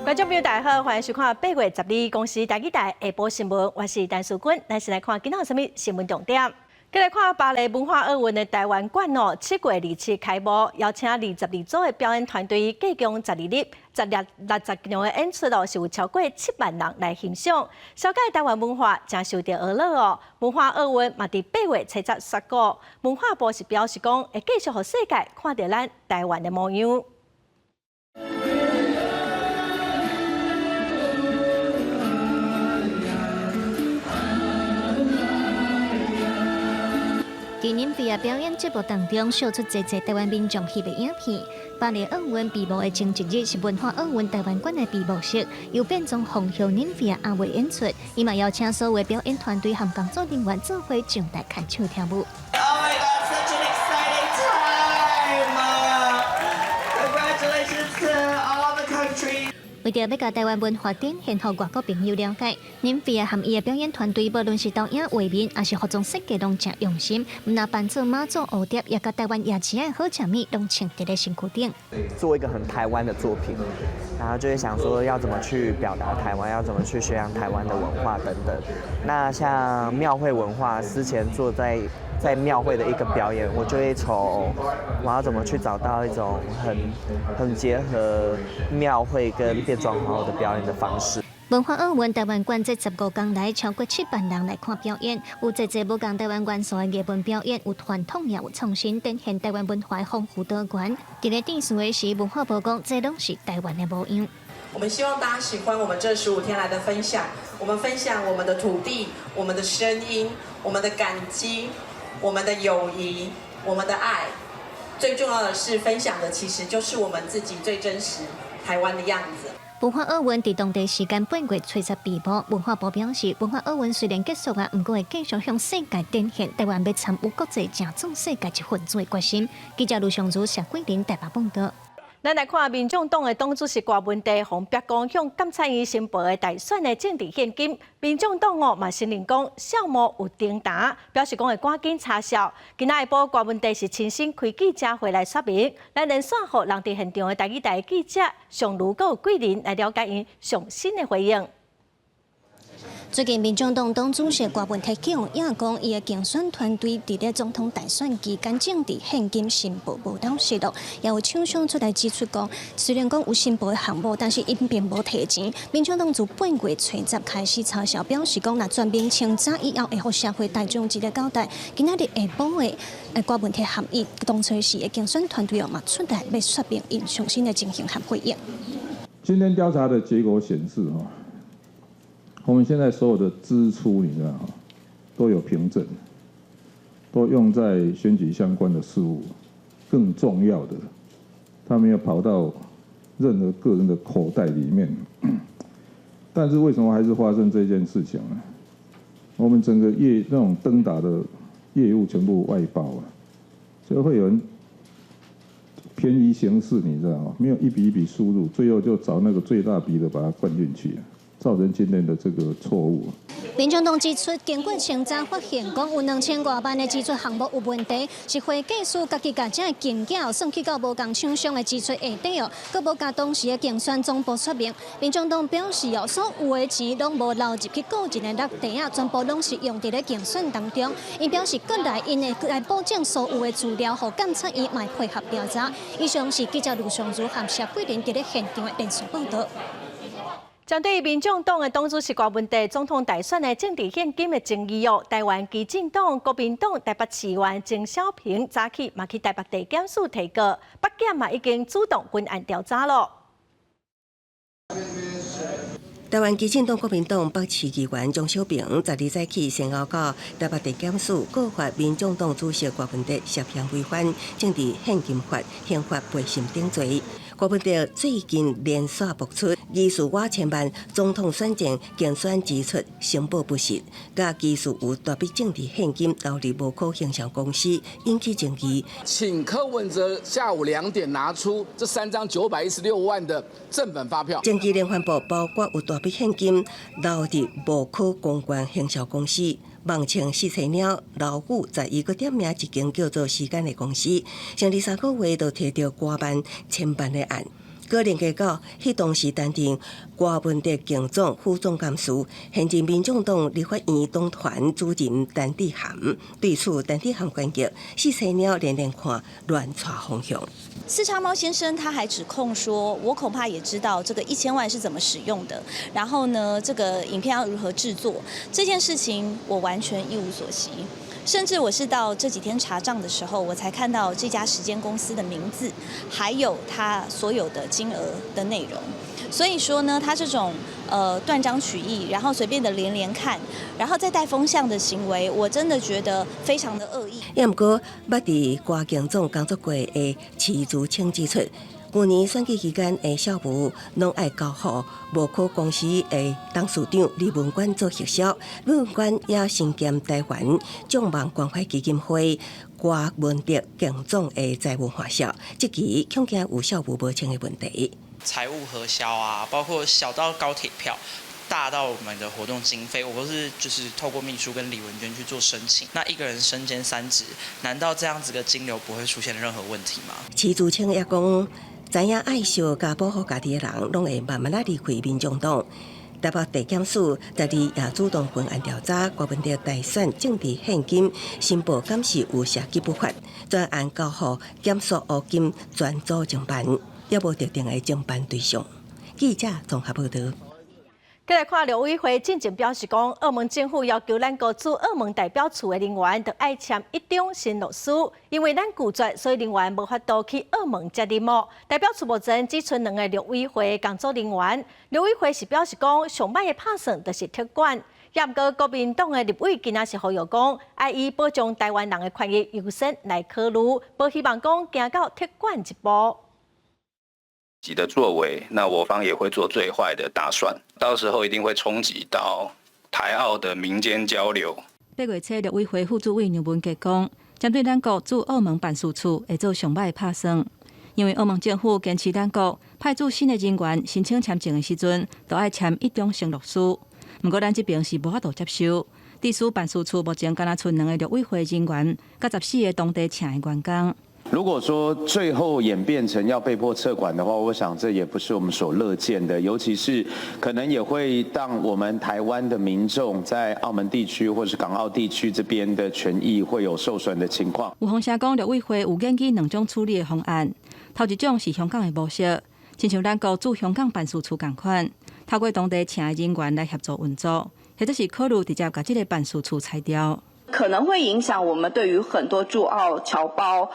觀眾朋友大家好，歡迎收看8月12公視台語台下晡新聞，我是陳淑君。咱先來看今仔有啥物新聞重點。繼來看巴黎文化奧運的臺灣館哦，7月27開幕，邀請22組的表演團隊，計共12日，16、60場的演出哦，是有超過7萬人來欣賞。紹介臺灣文化誠受著娛樂哦。文化奧運嘛，佇8月30宣告，文化部是表示講，會繼續予世界看著咱臺灣的模樣。佇林飛的表演節目當中，秀出濟濟臺灣民眾翕的影片。巴黎奧運閉幕的前一日是文化奧運臺灣館的閉幕式，由變裝皇后林飛阿偉演出，伊嘛邀請所有表演團隊和工作人員做伙上台牽手跳舞。 Oh my God, such an exciting time! Congratulations to all the countries. 為著欲共臺灣文化展現予外國朋友了解，林飛和伊的表演團隊，無論是導演畫面，抑是服裝設計，攏誠用心。毋但扮做媽祖蝴蝶，也共臺灣夜市的好食物攏穿佇咧身軀頂。做一個很臺灣的作品，然後就會想說要怎麼去表達臺灣，要怎麼去宣揚臺灣的文化等等。那像廟會文化，之前做在廟會的一個表演，我就會從我要怎麼去找到一種很結合廟會跟變裝皇後的表演的方式。文化奧運臺灣館這15工來超過7萬人來看表演，有濟濟無仝臺灣元素的藝文表演，有傳統也有創新，展現臺灣文化豐富多元。佇咧致辭的時，文化部講，這攏是臺灣的模樣。我們希望大家喜歡我們這15天來的分享，我們分享我們的土地、我們的聲音、我們的感激、我們的友誼、我們的愛。最重要的是，分享的其實就是我們自己最真實臺灣的樣子。文化奧運佇當地時間8月30閉幕。文化部表示，文化奧運雖然結束啊，毋過會繼續向世界展現臺灣欲參與國際、誠做世界一份子的決心。記者盧尚如、謝桂林台北報道。咱來看民眾黨的黨主席郭文帝，予白宮向監察院申報的大選的政治獻金，民眾黨哦嘛承認講數目有重疊，表示講會趕緊查數。今仔下晡郭文帝是親身開記者會來說明，咱連線予人佇現場的台語台記者上如閣有桂林來了解𪜶上新的回應。最近，民眾黨黨主席郭文提起伊講，伊的競選團隊佇咧總統大選期間政治獻金申報無當實咯，也有廠商出來指出講，雖然講有申報的項目，但是𪜶並無提錢。民眾黨自8月30開始查數，表示講，若全面清查以後，會予社會大眾一個交代。今仔日下晡的郭文提和伊當初時的競選團隊哦嘛出來欲說明𪜶上新的情形和回應。今天調查的結果顯示，哈。我們現在所有的支出，你知道哈，都有憑證，都用在選舉相關的事務。更重要的，他沒有跑到任何個人的口袋裡面。但是為什麼還是發生這件事情呢？我們整個業那種登打的業務全部外包啊，所以會有人便宜行事，你知道嗎？沒有一筆一筆輸入，最後就找那個最大筆的把它灌進去。造成今天的這個錯誤。民眾黨指出，經過清查發現，講有2000外萬的支出項目有問題，是會計師家己共這金額算去到無仝廠商的支出下底哦，閣無共當時的競選總部說明。民眾黨表示哦，所有的錢攏無流入去個人的落袋仔，全部攏是用佇咧競選當中。𪜶表示，過來𪜶會來保證所有的資料，予監察院嘛配合調查。以上是記者盧尚如和謝桂林佇咧現場的連續報道。針對民眾黨的黨主席郭文帝總統大選的政治獻金的爭議哦，台灣基進黨、國民黨台北市議員鍾小平早起嘛去台北地檢署提告，北檢嘛已經主動歸案調查咯。台灣基進黨、國民黨北市議員鍾小平12早起先後到台北地檢署告發民眾黨主席郭文帝涉嫌違反政治獻金法、刑法背信等罪。郭文帝最近連續爆出疑似外千萬總統選戰競選支出申報不實，佮疑似有大筆政治獻金流入無可形象公司，引起爭議。請柯文哲下午2點拿出這三張916萬的正本發票。證據連環報包括有大筆現金流入無可公關行銷公司，網稱四冊鳥老虎11個點名一間叫做時間的公司，上二三個月就提著過萬千萬的案。閣閣連結到彼當時擔任郭文哲競總副總監事，現任民眾黨立法院黨團主任陳智菡。對此，陳智菡反擊，四叉貓連連看亂帶風向。四叉貓先生他還指控說，我恐怕也知道這個1000萬是怎麼使用的，然後呢，這個影片要如何製作，這件事情我完全一無所悉。甚至我是到這幾天查賬的時候，我才看到這家時間公司的名字，還有他所有的金額的內容。所以說呢，他這種斷章取義，然後隨便的連連看，然後再帶風向的行為，我真的覺得非常的惡意。也毋過，捌佇郭競總工作過的徐自清指出，舊年選舉期間的校務攏愛交予無殼公司的董事長李文冠做核銷，李文冠也身兼台灣眾望關懷基金會郭文哲競總的財務核銷，這期恐驚有校務無清的問題。財務核銷啊，包括小到高鐵票，大到我們的活動經費，我都是就是透過秘書跟李文娟去做申請。那一個人身兼三職，難道這樣子的金流不會出現任何問題嗎？徐自清也講，知影愛惜佮保護家己的人，攏會慢慢仔離開民眾黨。台北地檢署十二也主動分案調查郭文哲大選政治獻金申報敢是有涉基本法，專案交予檢索烏金專組偵辦，猶無特定的偵辦對象。記者綜合報導。閣來看陸委會進前表示講，澳門政府要求咱國駐澳門代表處的人員，著愛簽一張承諾書，因為咱拒絕，所以人員無法度去澳門接任務。代表處目前只賰兩个陸委會工作人員，陸委會是表示講，上䆀的拍算就是撤館。也毋過國民黨的立委今仔是呼籲講，愛以保障台灣人的權益優先來考慮，無希望講行到撤館這步。的作為，那我方也會做最壞的打算，到時候一定會衝擊到台澳的民間交流。八月初，陸委會副主委楊文傑講，針對咱國駐澳門辦事處會做上䆀的拍算，因為澳門政府堅持咱國派駐新的人員申請簽證的時陣，都愛簽一張承諾書。毋過咱這邊是無法度接受，致使辦事處目前干焦賰兩个陸委會人員，佮14个當地請的員工。如果說最後演變成要被迫撤館的話，我想這也不是我們所樂見的，尤其是可能也會讓我們台灣的民眾在澳門地區或是港澳地區這邊的權益會有受損的情況。有風聲講，陸委會有研究兩種處理的方案，頭一種是香港的模式，親像咱國駐香港辦事處仝款，透過當地請的人員來協助運作，或者是考慮直接共這个辦事處裁掉。可能會影響我們對於很多駐澳僑胞、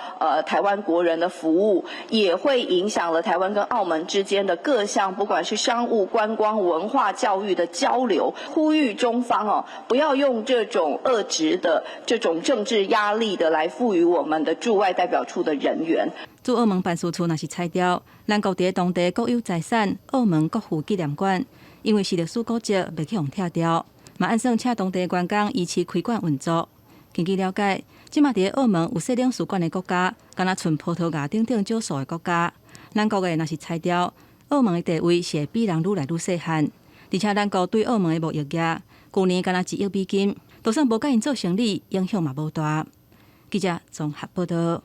台灣國人的服務，也會影響了台灣跟澳門之間的各項，不管是商務、觀光、文化、教育的交流。呼籲中方哦，不要用這種惡質的這種政治壓力的來賦予我們的駐外代表處的人員。駐澳門辦事處若是裁掉，咱國佇當地國有財產澳門國父紀念館，因為是歷史古蹟，袂去予拆掉。嘛按算請當地員工維持開館運作。根據了解，這馬佇澳門有設領事館的國家，敢若賰葡萄牙等等少數的國家。咱國的若是裁掉，澳門的地位是會比人愈來愈細漢。而且咱國對澳門的貿易額，舊年敢若1億美金，就算無共𪜶做生理，影響嘛無大。記者綜合報導。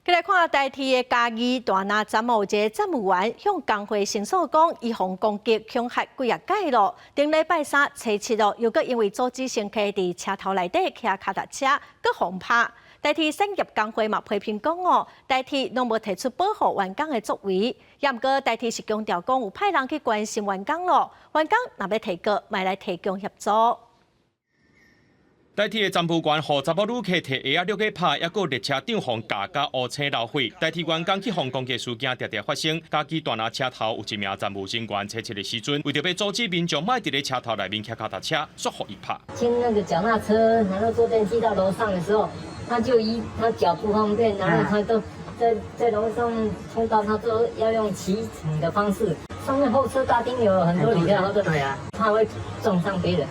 閣來看台鐵的嘉義大林站有一个站務員向工會申訴講，伊予攻擊恐嚇幾仔擺囉。頂禮拜三初七囉，又閣因為阻止乘客佇車頭內底騎跤踏車，閣予拍。台鐵產業工會嘛批評講哦，台鐵攏無提出保護員工的作為，也毋過台鐵是強調講有派人去關心員工囉，員工若欲提告，嘛會來提供協助。台鐵的站務員予查某旅客提鞋仔掠去拍，猶閣列車長予咬甲烏青流血。台鐵員工去予攻擊事件定定發生。嘉義大林車頭有一名站務人員，初七的時陣，為著欲阻止民眾莫佇咧車頭內面騎跤踏車，煞予伊拍。牽那個腳踏車，然後坐電梯到樓上的時候，他就一他腳不方便，然後他都在樓上衝到，他都要用騎乘的方式。上面候車大廳有很多旅客，對啊，怕會撞上別人。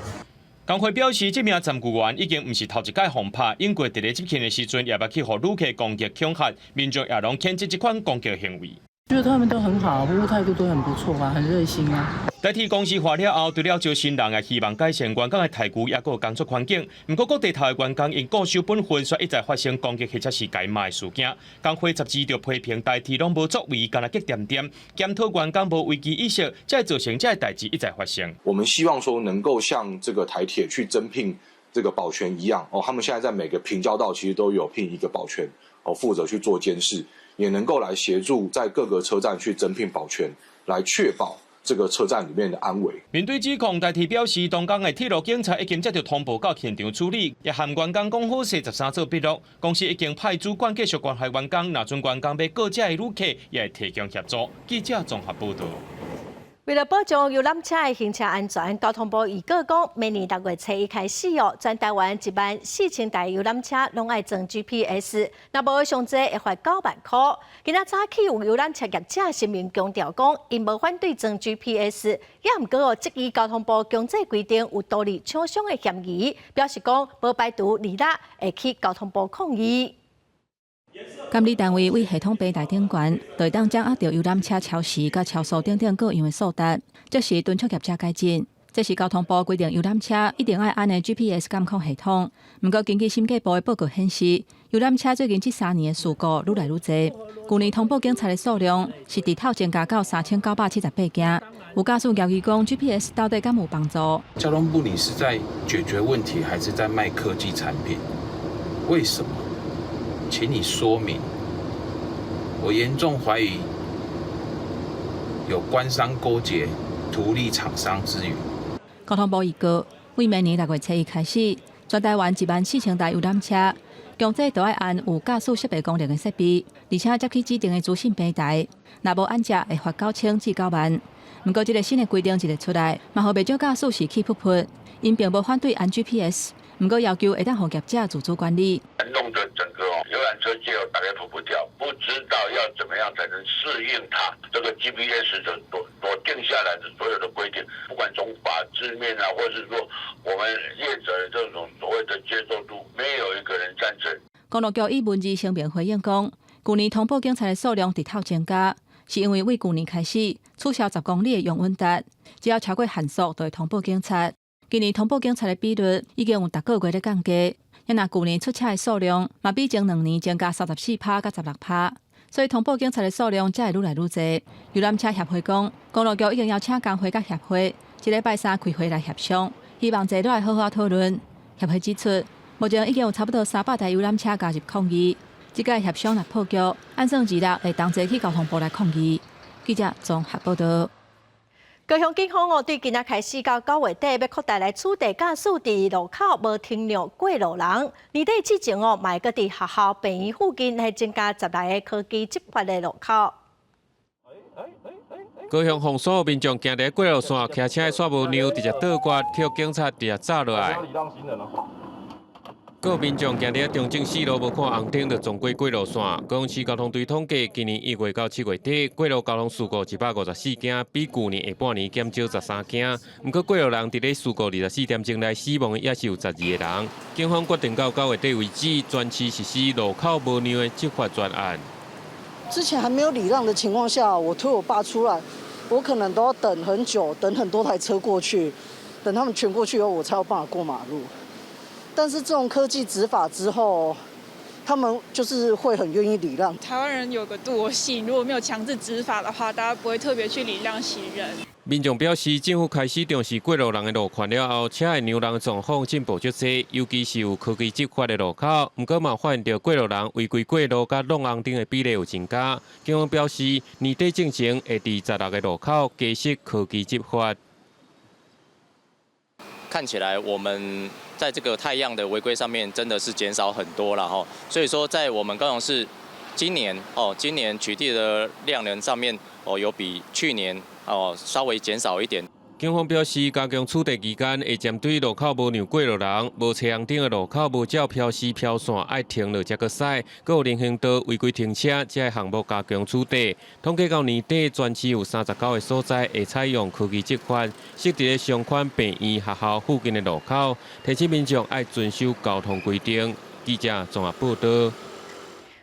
工會表示，這名站務員已經毋是頭一擺予拍，英國佇咧執勤的時陣，也捌去予旅客攻擊恐嚇，民眾也攏譴責這款攻擊行為。覺得他們都很好，服務態度都很不錯啊，很熱心啊。台鐵公司化了後，除了招新人，也希望改善員工的待遇，抑閣有工作環境。毋過各地頭的員工因固守本分，卻一再發生攻擊或者是共罵的事件。工會雜誌就批評台鐵攏無作為，干焦激恬恬，檢討員工無危機意識，才會造成這个代誌一再發生。我們希望說能夠像這個台鐵去增聘這個保全一樣，哦，他們現在在每個平交道其實都有聘一個保全，哦，負責去做監視，也能夠來協助在各個車站去增聘保全，來確保這個車站裡面的安危。面對指控，台鐵表示，當工的鐵路警察已經接到通報到現場處理，也和員工講好勢13做筆錄。公司已經派主管繼續關懷員工，若準員工欲告這个旅客，也會提供協助。記者綜合報道。為了保障遊覽車的行車安全，交通部預告講，明年6月初一開始哦，全台灣14,000台遊覽車攏愛裝 GPS，若無上濟會罰9萬箍。今仔早起有遊覽車業者聲明強調講，𪜶無反對裝 GPS，也毋過哦質疑交通部強制規定有圖利廠商的嫌疑，表示講無排除二六會去交通部抗議。監理單位為系統平台頂懸，就會當掌握著遊覽車超時佮超速等等各樣的數值，即時敦促業者改進。這是交通部規定遊覽車一定愛安的 GPS 監控系統。毋過根據審計部的報告顯示，遊覽車最近這3年的事故愈來愈濟。舊年通報警察的數量是直透增加到3978件。有駕駛懷疑講 GPS 到底敢有幫助？交通部，你是在解決問題，還是在賣科技產品？為什麼？請你說明。我嚴重懷疑有官商勾結、圖利廠商之虞。交通部預告，為明年6月初一開始，全台灣14,000台遊覽車強制都愛安有駕駛識別功能的設備，而且接去指定的資訊平台，若無按照會罰9000至9萬。毋過，這个新的規定一个出來，嘛予袂少駕駛士氣噗噗，𪜶並無反對安 GPS，毋過要求會當予業者自主管理。弄得整個遊覽車界大家噗噗跳，不知道要怎麼樣才能適應它這個 GPS 的所定下來的所有的規定，不管從法制面啊，或是說我們業者的這種所謂的接受度，沒有一個人贊成。公路局以文字聲明回應講，舊年通報警察的數量直透增加，是因為對舊年開始取消10公里的容忍值，只要超過限速就會通報警察。今年通報警察的比率已經有逐個月咧降低，若舊年出車的數量嘛比前2年增加34趴佮16趴，所以通報警察的數量才會愈來愈濟。遊覽車協會講，公路局已經邀請工會佮協會，這禮拜三開會來協商，希望坐落來好好討論。協會指出，目前已經有差不多300台遊覽車加入抗議，這屆協商若破局，按算二六會同齊去交通部來抗議。記者綜合報道。高雄警方哦，對今仔開始到9月底，欲擴大來取締駕駛佇路口無停讓過路人。年底之前哦，嘛會閣佇學校、病院附近來增加10來个科技執法的路口。高雄鳳山民眾行佇過路線，騎車的煞無讓，直接倒掛，予警察直接紮落來。閣有民眾行佇中正四路無看紅燈就撞過過路線。高雄市交通隊統計，今年1月到7月底，過路交通事故154件，比舊年下半年減少13件。毋過過路人佇咧事故24點鐘內死亡的也是有12個人。警方決定到9月底為止，全市實施路口無讓的執法專案。之前還沒有禮讓的情況下，我推我爸出來，我可能都要等很久，等很多台車過去，等他們全過去以後，我才有辦法過馬路。但是這種科技執法之後，他們就是會很願意禮讓。台灣人有個惰性，如果沒有強制執法的話，大家不會特別去禮讓行人。民眾表示，政府開始重視過路人的路權了後，車會讓人的狀況進步足濟，尤其是有科技執法的路口。毋過嘛，發現著過路人違規過路佮挵紅燈的比例有增加。警方表示，年底進前會佇16個路口加設科技執法。看起來我們在這個太陽的違規上面真的是減少很多了哈，所以說在我們高雄市今年哦，今年取締的量能上面哦，有比去年哦稍微減少一點。警方表示，加強取締期間，會針對路口無讓過路人、無揣紅燈的路口、無照標示標線愛停落才閣駛，閣有人行道違規停車，這个項目加強取締。統計到年底，全市有39個所在會採用科技執法，設佇咧相關病院、學校附近的路口，提醒民眾愛遵守交通規定。記者綜合報道。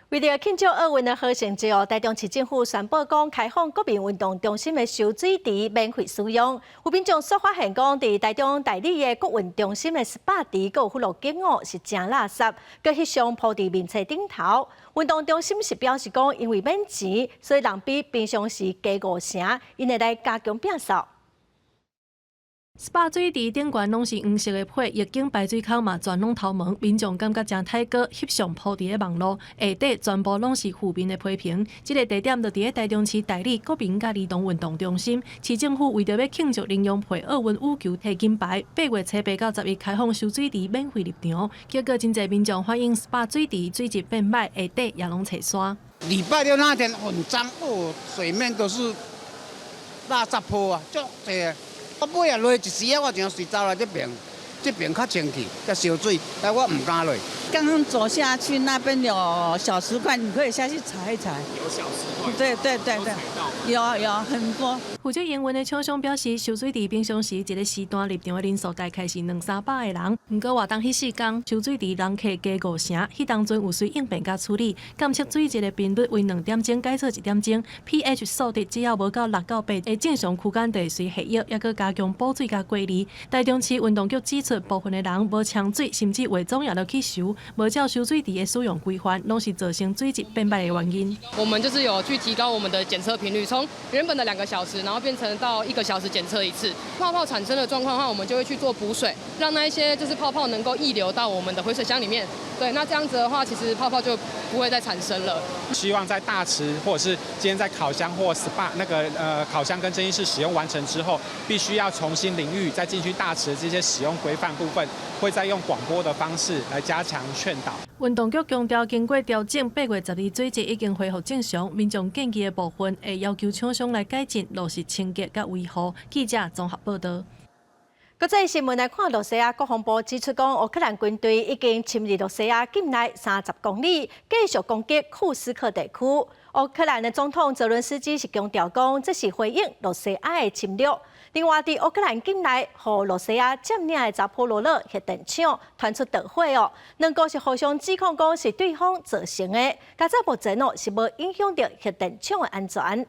為為著慶祝奧運的好成績哦，台中市政府宣布講開放國民運動中心的收水池免費使用。有民眾煞發現講，佇台中大里的國運中心的 SPA 池閣有副路景哦，是誠垃圾，閣翕相鋪佇面冊頂頭。運動中心是表示講，因為免錢，所以人比平常時加五成，𪜶會來加強摒掃。 SPA 水池頂懸攏是黃色的皮，液晶排水孔嘛全攏透明，民眾感覺誠刣閣，翕相鋪佇咧網路，下底全部攏是負面的批評。這个地點就佇咧台中市大里國民佮兒童運動中心，市政府為著欲慶祝麟洋配奧運羽球提金牌，8月初8到11開放收水池免費入場，結果真濟民眾反映 SPA 水池水質變歹，下底也攏齊沙。禮拜六那天很髒哦，水面都是垃圾鋪啊，足濟。我尾仔落一時仔，我就隨走來這邊，這邊較清氣，較燒水，但我毋敢落。剛剛走下去那邊有小石塊，你可以下去踩一踩。有小石塊。對對對對，有有很多。負責營運的廠商表示，收水池平常時一个時段入場的人數大概是兩三百个人。毋過活動彼四工，收水池人客加五成，彼當陣有隨應變佮處理，監測水質的頻率為2點鐘改做1點鐘，pH 數值只要無到6到8，會正常區間就會隨下藥，抑閣加強補水佮過濾。台中市運動局指出，部分的人無沖水，甚至化妝也落去收，無照收水池的使用規範，攏是造成水質變歹的原因。我們就是有去提高我們的檢測頻率，從原本的2個小時，然後變成到1個小時檢測一次。泡泡產生的狀況的話，我們就會去做補水，讓那一些就是泡泡能夠溢流到我們的回水箱裡面。對，那這樣子的話，其實泡泡就不會再產生了。希望在大池或者是今天在烤箱或 SPA 那個烤箱跟蒸汽室使用完成之後，必須要重新淋浴，再進去大池這些使用規範部分，會再用廣播的方式來加強勸導。運動局強調，經過調整，8月12水質已經恢復正常。民眾建議的部分會要求廠商來改進，落實清潔佮維護。記者綜合報導。國際新聞來看，羅西亞國防部指出講，烏克蘭軍隊已經侵入羅西亞境內30公里，繼續攻擊庫斯克地區。烏克蘭的總統澤倫斯基是強調講，這是回應羅西亞的侵略。另外，佇烏克蘭境內，予羅西亞佔領的扎波羅熱核電廠傳出導火哦，兩國是互相指控講是對方造成的，但這目前哦是無影響著核電廠的安全。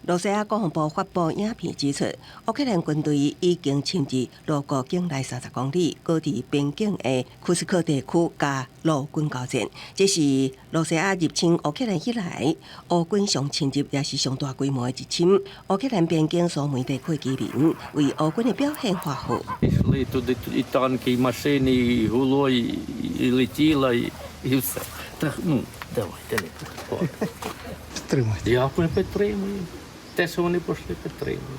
羅西亞國防部發布影片指出，烏克蘭軍隊已經侵入俄國境內30公里，閣佇邊境的庫斯克地區佮俄軍交戰。這是羅西亞入侵烏克蘭以來，俄軍上侵入也是上大規模的入侵。烏克蘭邊境蘇梅地區居民為俄軍的表現歡呼。 Йшли туди і танки, і машини, і гуло, і летіло, і все. Так, ну, давайте не будемо. Підтримуйте. Я підтримую. Те, що вони пішли, підтримую.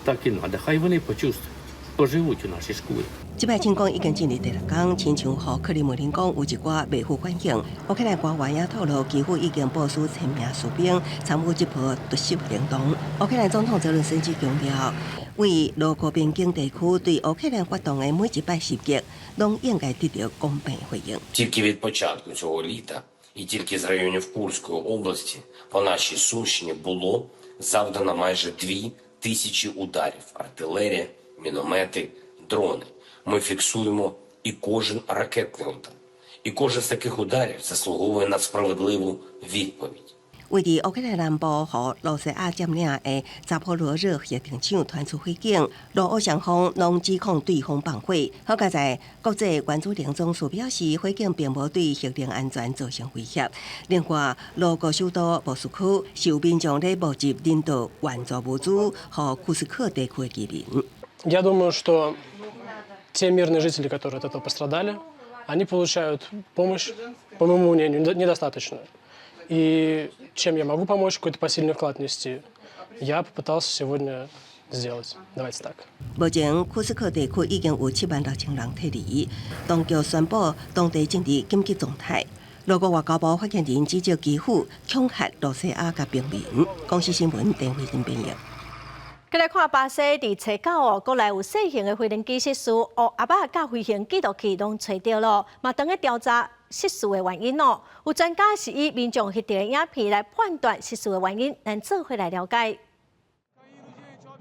Так і треба. Хай вони почувствують, поживуть у нашій шкурі. 這擺進攻已經進入第六工，親像予克里姆林宮有一寡袂赴反應。烏克蘭官員也透露，基輔已經部署千名士兵參與這波突襲行動。烏克蘭總統澤倫斯基強調，對俄國邊境地區對烏克蘭發動的每一擺襲擊，攏應該得著公平回應。 Тільки від початку цього літа і тільки з районів Курської області по нашій Сумщині було завдано майже 2000 ударів: артилерія, міномети, дрони. Ми фіксуємо і кожен ракетний удар. І кожен з таких ударів заслуговує на справедливу відповідь. 位佇烏克蘭南部予羅西亞佔領的扎波羅熱核電廠傳出火警，俄烏雙方攏指控對方放火。好佳在國際原子能總署表示，火警並無對核能安全造成威脅。另外，俄國首都莫斯科受民眾咧募集人道援助物資，予庫斯克地區的居民。 Я думаю, что те мирные жители, которые от этого пострадали, они получают помощь, по моему мнению, недостаточную. И чем я могу помочь, какой-то посильный вклад внести, я попытался сегодня сделать. Давайте так. 目前庫斯克地區已經有7萬6千人撤離，當局宣布當地進入緊急狀態。俄國外交部發言人指責基輔恐嚇羅西亞佮平民。公視新聞鄧慧玲編譯。閣來看巴西佇初九哦，國內有細型的飛行機失事，烏鴨仔佮飛行記錄器攏揣著囉，嘛當咧調查失事的原因哦。有專家是以民眾翕著的影片來判斷失事的原因，咱做伙來了解。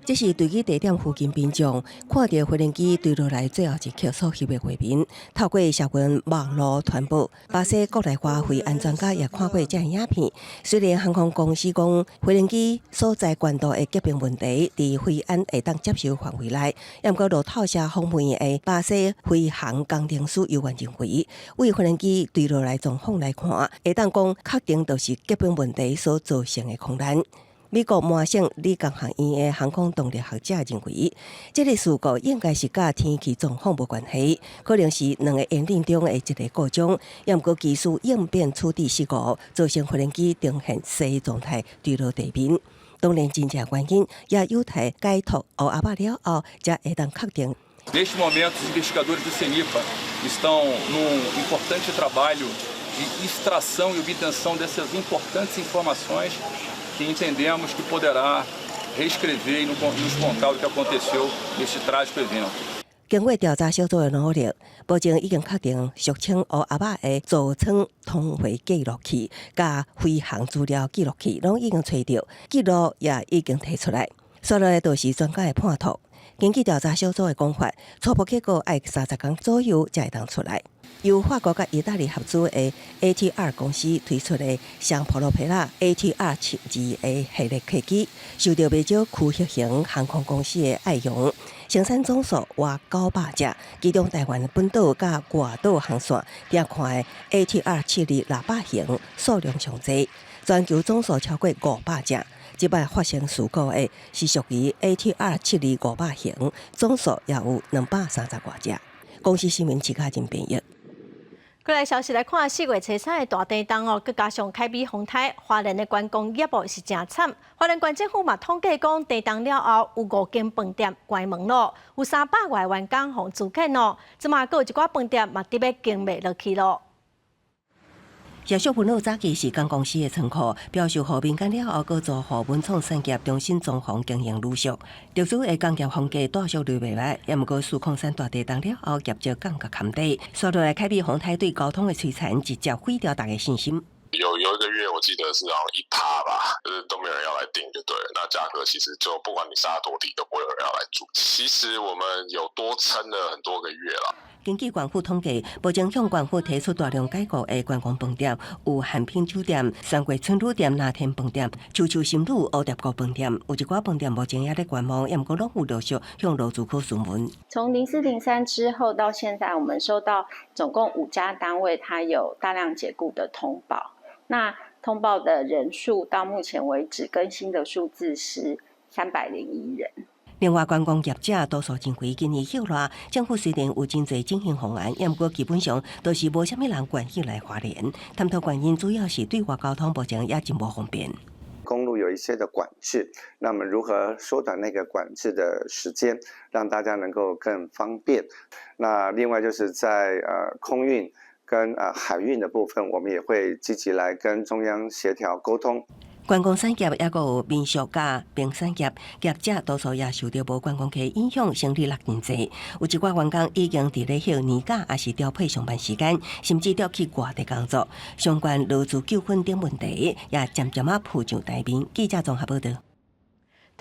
這是墜機地點附近民眾看著飛行機墜落來最後一刻所翕的畫面。透過社群網路傳播，巴西國內外飛安專家也看過這个影片。雖然航空公司講飛行機所在懸度的結冰問題，佇飛安會當接受範圍內，毋過路透社訪問的巴西飛航工程師猶原認為，對飛行機墜落來狀況來看，會當講確定就是結冰問題所造成的空難。美國麻省理工學院的航空動力學者認為，這个事故應該是佮天氣狀況無關係，可能是兩个引擎中的一个故障，抑毋過技術應變處置失誤，造成飛行機呈現 C 狀態墜落地面。當然，真正原因也有待解脫烏鴉仔了後，才會當確定。 Neste momento, os investigadores do CENIPA estão num importante trabalho de extração e obtenção dessas importantes informações que entendemos que poderá reescrever e nos contar o que aconteceu neste trágico evento. 經過調查小組的努力，目前已經確定俗稱烏鴉仔的座艙通話記錄器佮飛行資料記錄器攏已經揣著，記錄也已經提出來。紲落來就是專家的判斷。根據調查小組的講法，初步結果愛30工左右才會當出來。由法國佮意大利合資的 ATR 公司推出的雙普羅皮拉 ATR 72的系列客機，受到袂少區域型航空公司的愛用，生產總數逾900隻，其中台灣本島佮外島航線訂看的 ATR 72-600型數量上濟，全球總數超過500隻。這擺發生事故的是屬於 ATR 72-500型，總數也有230外隻。公視新聞徐嘉仁編譯。過來消息來看，4月初三的大地震哦，閣加上凱美風颱，花蓮的觀光業哦是誠慘。花蓮縣政府嘛統計講，地震了後有五間飯店關門咯，有300外員工予資遣哦。這馬閣有一寡飯店嘛得欲經袂落去咯。謝淑芬老早期是港公司的倉庫，標售予民間了後，閣租予文創產業中心裝潢經營旅宿。特殊的工業風格帶速率袂䆀，也毋過403大地震了後，業績降甲坎底。紲落來凱美風颱對交通的摧殘，直接毀掉大家信心。有一個月，我記得是好像1趴吧，就是都沒有人要來訂就對了。那價格其實就不管你殺多低，都不會有人要來住。其實我們有多撐了很多個月啦。根據縣府統計，目前向縣府提出大量解僱的觀光飯店有漢品酒店、三桂春旅店、藍天飯店、秋秋心旅、蝴蝶谷飯店，有一寡飯店目前也咧觀望，也毋過攏有陸續向勞資局詢問。從0403之後到現在，我們收到總共5家單位，它有大量解僱的通報。那通報的人數到目前為止更新的數字是301人。另外，觀光業者多數認為今年歇熱，政府雖然有真濟振興方案，毋過基本上都是無啥物人願意來花蓮。探討原因主要是對外交通目前也真無方便。公路有一些的管制，那麼如何縮短那個管制的時間，讓大家能夠更方便？那另外就是在空運跟海運的部分，我們也會積極來跟中央協調溝通。觀光產業抑閣有民宿佮冰產業，業者多數也受著無觀光客影響，生意落真濟。有一寡員工已經佇咧休年假，抑是調配上班時間，甚至調去外地工作。相關勞資糾紛等問題，也漸漸仔浮上台面。記者綜合報導。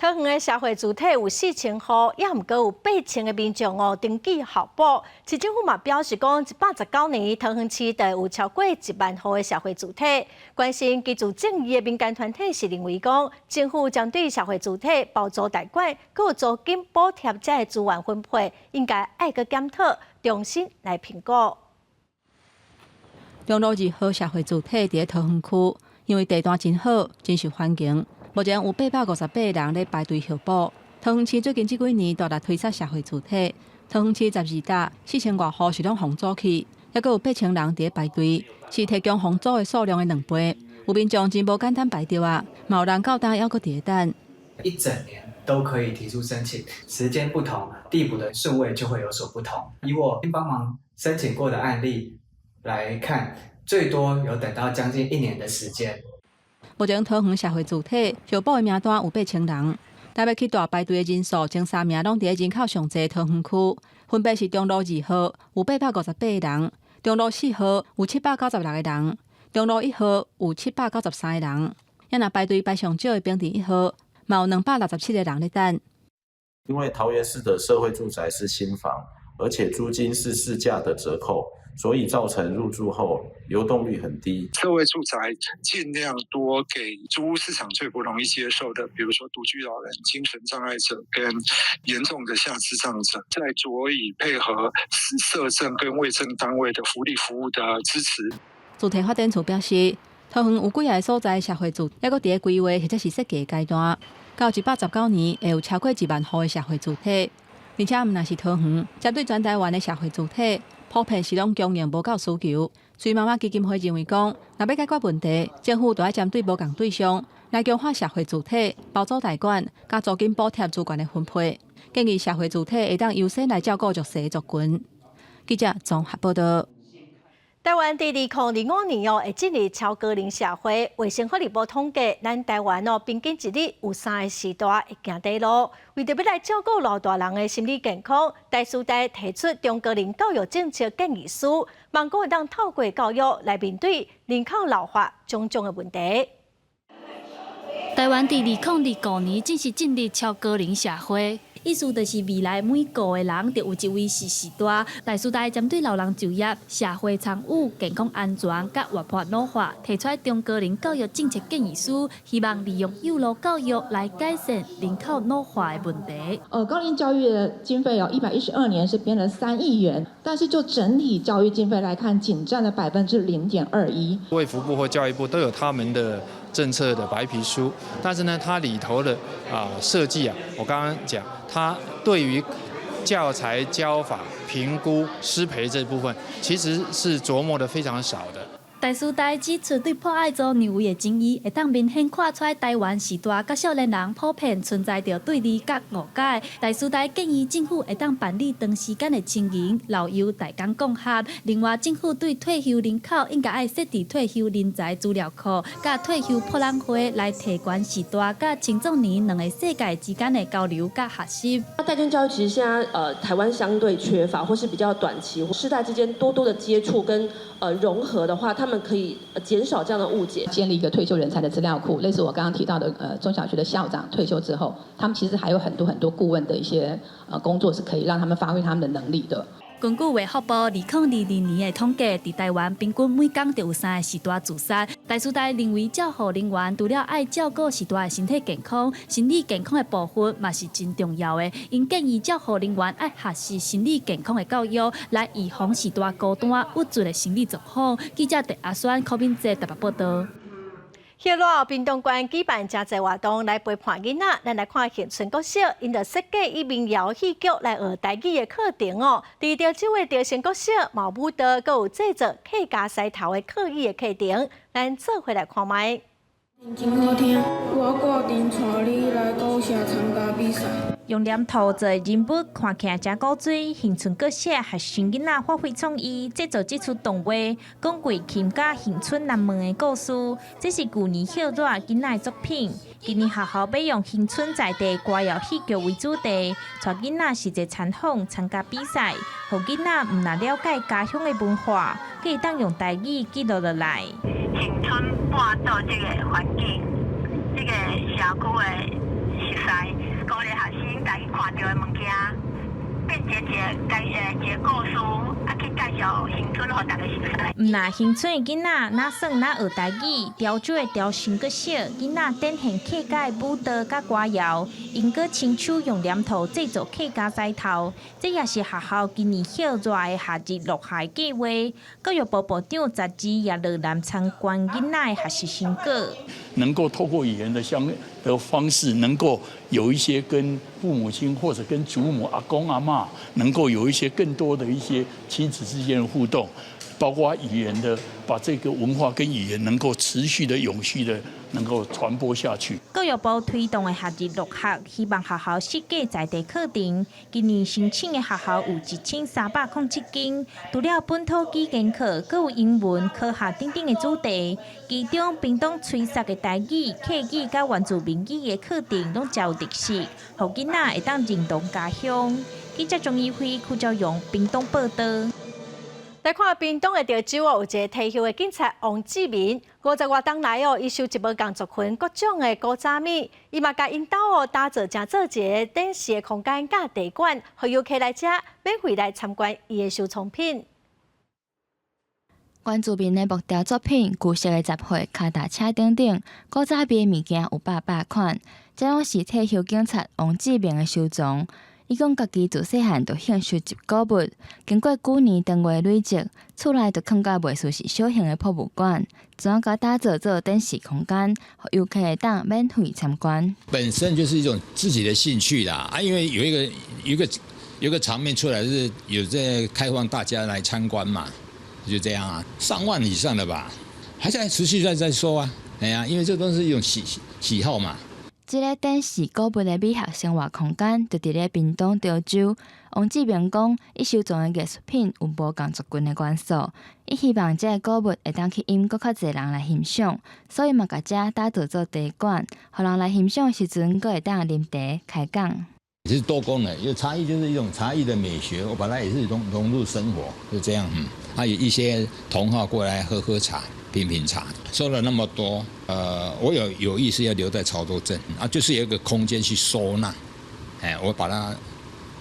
桃園的社會住宅有4000戶，也毋過有8000個民眾哦登記候補。市政府嘛表示講，119年桃園市就有超過1萬戶的社會住宅。關心居住正義的民間團體是認為講，政府針對社會住宅包租代管、閣有租金補貼這个資源分配，應該愛閣檢討，重新來評估。中路2號社會住宅佇咧桃園區，因為地段真好，真受歡迎。目前有858人咧排隊候補。桃園市最近這幾年大力推出社會住宅，桃園市12搭4000外戶是攏予租去，抑閣有8000人佇咧排隊，是提供予租的數量的2倍。有民眾真無簡單排著啊，嘛有人到今猶閣佇咧等。一整年都可以提出申請，時間不同，遞補的順位就會有所不同。以我幫忙申請過的案例來看，最多有等到將近一年的時間。目前桃園社會住宅候補的名單有8000人，台北去大排隊的人數前三名攏佇咧人口上濟桃園區，分別是中路2號有858個人，中路4號有796個人，中路1號有793個人。抑若排隊排上少的平鎮1號，嘛有267個人咧等。因為桃園市的社會住宅是新房，而且租金是市價的折扣，所以造成入住後流動率很低。社會住宅盡量多給租屋市場最不容易接受的，比如說獨居老人、精神障礙者跟嚴重的下肢障者，再佐以配合社政跟衛生單位的福利服務的支持。主體發展處表示，桃園有幾个所在社會住，猶閣佇咧規劃或者是設計階段，到119年會有超過1萬戶的社會住宅，而且毋但是桃園，針對全台灣的社會住宅，普遍是攏供應無夠需求。所以媽媽基金會認為講，若欲解決問題，政府就愛針對無仝對象來強化社會住宅、包租代管、佮租金補貼資源的分配，建議社會住宅會當優先來照顧弱勢族群。記者綜合報道。台灣佇2025年哦，會進入超高齡社會。衛生福利部統計，咱台灣哦，平均一日有三个序大會行短路。為著欲來照顧老大人的心理健康，台師大提出中高齡教育政策建議書，望講會當透過教育來面對人口老化種種的問題。台灣佇2025年正式進入超高齡社會。意思就是未來每五個人就有一位是序大。台師大針對老人就業、社會參與、健康安全佮活潑老化，提出中高齡教育政策建議書，希望利用幼兒教育來改善人口老化的問題。高齡教育的經費哦，112年是編了3億元，但是就整體教育經費來看，僅佔了0.21%。衛福部或教育部都有他們的政策的白皮書，但是呢，它裡頭的設計啊，我剛剛講，它對於教材教法、評估、師培這部分，其實是著墨得非常少的。台師大指出，對破愛做認為的爭議，會當明顯看出台灣序大佮少年人普遍存在著對立佮誤解。台師大建議政府會當辦理長時間的青銀、老幼大工共學。另外，政府對退休人口應該愛設置退休人才資料庫，佮退休博覽會來提懸序大佮青壯年兩個世界之間的交流佮學習。代間教育其實現在台灣相對缺乏，或是比較短期，世代之間多多的接觸跟融合的話，他們可以減少這樣的誤解。建立一個退休人才的資料庫，類似我剛剛提到的，中小學的校長退休之後，他們其實還有很多很多顧問的一些工作，是可以讓他們發揮他們的能力的。根據衛福部2022年的統計，佇台灣平均每工就有三个序大自殺。台師大認為照護人員除了愛照顧序大的身體健康、心理健康的部分嘛是真重要的。𪜶建議照護人員愛學習心理健康的教育，來預防序大孤單、鬱卒的心理狀況。記者鄭阿宣、柯敏哲台北報道。歇熱屏東縣舉辦誠濟活動來陪伴囡仔，咱來看恆春國小，𪜶就設計以民謠戲劇來學台語的課程哦。佇潮州的潮生國小，嘛有舞蹈，閣有製作客家獅頭的課語的課程，咱做伙來看覓。真好聽，我決定帶你來古城參加比賽。用黏土做人物，看起來誠古錐。恆春國小學生囡仔發揮創意，製作這齣動畫，講桂琴佮恆春南門的故事。這是舊年歇熱囡仔的作品。今年學校欲用恆春在地歌謠戲劇為主題，帶囡仔實際參訪參加比賽，予囡仔毋但了解家鄉的文化，閣會當用台語記錄落來。恆春半島這个環境，這个社區的熟似，鼓勵學生家己看著的物件，變成一個故事，啊去介紹恆春予逐家熟似。毋但恆春的囡仔，若耍若學台語，潮州的潮生國小囡仔展現客家的舞蹈佮歌謠，𪜶閣親手用黏土製作客家獅頭，這也是學校今年歇熱的夏日樂學計劃。教育部部長雜誌也落南參觀囡仔的學習成果。能夠透過語言的相的方式，能夠有一些跟父母親或者跟祖母、阿公阿嬤，能夠有一些更多的一些親子之間的互動，包括語言的，把這個文化跟語言能夠持續的、永續的能夠傳播下去。教育部推動的夏日樂學，希望學校設計在地課程。今年申請的學校有1307間，除了本土語言課，閣有英文、科學等等的主題。其中，屏東吹捒的台語、客語佮原住民語的課程攏誠有特色，予囡仔會當認同家鄉。記者鍾怡輝、邱昭勇屏東報道。來看屏東的潮州哦，有一个退休的警察王志明，五十外冬來哦，伊收集無仝族群各種的古早物，伊嘛共𪜶兜哦打造成做一个展示的空間佮茶館，予遊客來遮免費來參觀伊的收藏品。原住民的木雕作品、舊式的雜貨、跤踏車等等，古早味的物件有百百款，這攏是退休警察王志明的收藏。伊講家己自細漢就興收集古物，經過幾年長月累積，厝內就囥甲袂輸是小型的博物館，怎樣共打造做展示空間，予遊客會當免費參觀。本身就是一種自己的興趣啦，啊，因為有一個場面出來是有在開放大家來參觀嘛，就這樣啊，上萬以上的吧，還在持續在收啊，哎呀，因為這都是一種喜好嘛。這个展示古物的美學生活空間，就佇咧屏東潮州。王志明講，伊收藏的藝術品有無仝族群的元素，伊希望這个古物會當吸引閣較濟人來欣賞，所以嘛共遮打造做茶館，予人來欣賞的時陣，閣會當啉茶開講。其實多功能，因為茶藝就是一種茶藝的美學，我本來也是融入生活，就這樣。嗯，還有一些同好過來喝喝茶。品品茶，收了那麼多，我有意思要留在潮州鎮啊，就是有一個空間去收納，哎，我把它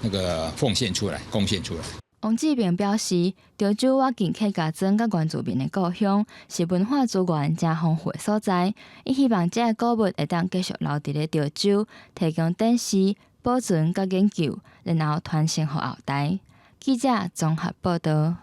那個奉獻出來，貢獻出來。王志明表示，潮州倚近客家莊佮原住民的故鄉，是文化資源誠豐富的所在。伊希望這个古物會當繼續留佇咧潮州，提供展示、保存佮研究，然後傳承予後代。記者綜合報道。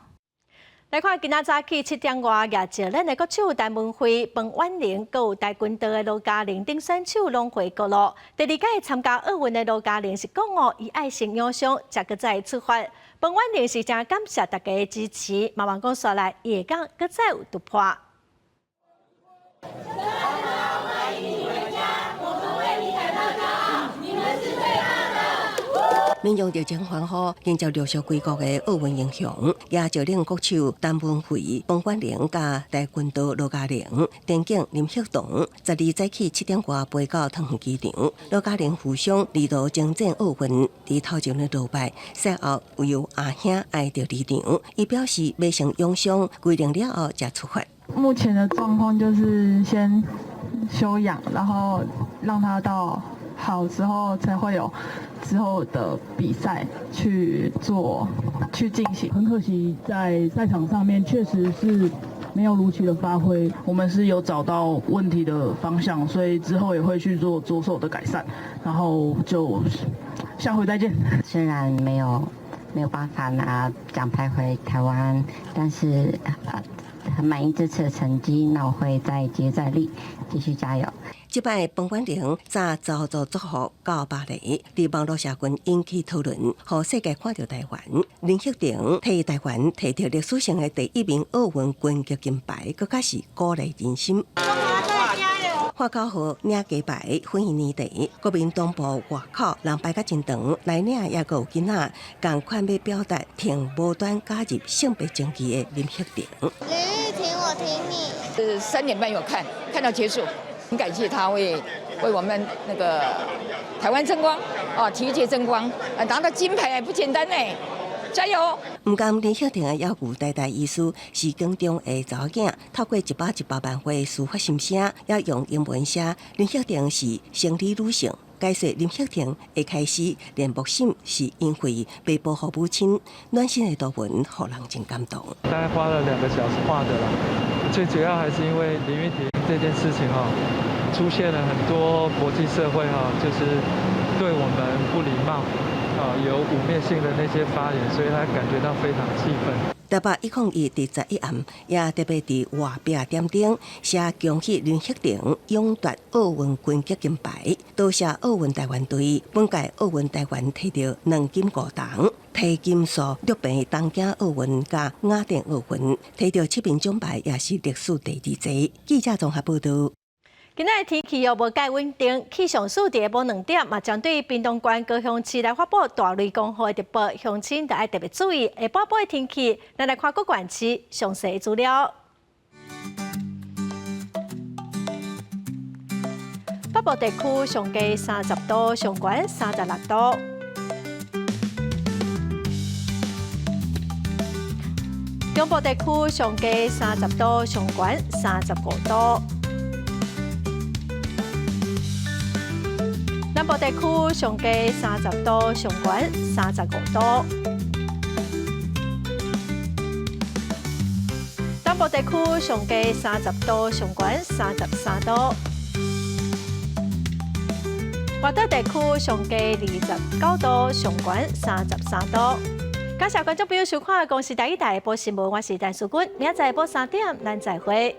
來看今仔早起7點外，舉石嶺的國手陳文輝、彭婉玲，閣有跆拳道的羅嘉玲等選手攏回國咯。第二屆參加奧運的羅嘉玲是講哦，伊愛先養傷，才閣再出發。彭婉玲是誠感謝大家的支持，嘛望講紲來伊會當閣再有突破。歡迎你回家，我們為你感到驕傲，你們是最棒的。民眾熱情歡呼，迎接陸續歸國的奧運英雄，舉石嶺國手陳文輝、彭婉玲佮跆拳道羅嘉玲、田徑林旭東，12早起7點外飛到桃園機場。羅嘉玲負傷，二度征戰奧運，佇頭前的落敗，賽後由阿兄愛著離場。伊表示欲先養傷，歸零了後才出發。目前的狀況就是先休養，然後讓他到好之後才會有之後的比賽去做去進行。很可惜，在賽場上面確實是沒有如期的發揮。我們是有找到問題的方向，所以之後也會去做着手的改善。然後就下回再見。雖然沒有辦法拿獎牌回台灣，但是很滿意這次的成績。那我會再接再厲，繼續加油。這擺彭婉玲早走做祝福到巴黎，佇網路社群引起討論，予世界看著台灣。林旭婷替台灣提著歷史性的第一名奧運拳擊金牌，閣較是鼓勵人心。喊口號領雞牌，歡迎年底。國民黨部外口人排甲真長，來領也閣有囡仔，仝款欲表達挺無端加入性別爭議的林旭婷。林玉婷，我挺你。3點半有看，看到結束。很感謝他為我們那個台灣爭光，啊，體育界爭光，啊，拿到金牌不簡單呢，加油！毋甘林旭婷的猶有台大醫師是高中的查某囝，透過118萬回抒發心聲，也用英文寫林旭婷是生理女性。解說林旭婷會開始練木審是因為欲保護母親，暖心的圖文，予人真感動。大概花了2個小時畫的啦，最主要還是因為林郁婷這件事情哈，出現了很多國際社會哈，就是對我們不禮貌啊，有污衊性的那些發言，所以他感覺到非常氣憤。台北101佇11暗，也特別佇外壁點燈，寫恭喜林旭婷勇奪奧運拳擊金牌，多謝奧運台灣隊。本屆奧運台灣提著2金5銅，提金數六平東京奧運佮雅典奧運，提著七面獎牌，也是歷史第二濟。記者綜合報道。今仔日天氣又無蓋穩定，氣象署佇下晡2點嘛，針對屏東縣高雄市來發布大雷公雨的特報，鄉親著愛特別注意。下晡晡的天氣，咱來看各縣市詳細的資料。北部地區上低30度，上懸36度。中部地區上低30度，上懸35度。南部地區上低30度，上懸35度。東部地區上低30度，上懸33度。外島地區上低29度，上懸33度。感謝觀眾朋友收看《公視台語台報新聞》，我是陳淑君，明仔載下晡3點，咱再會。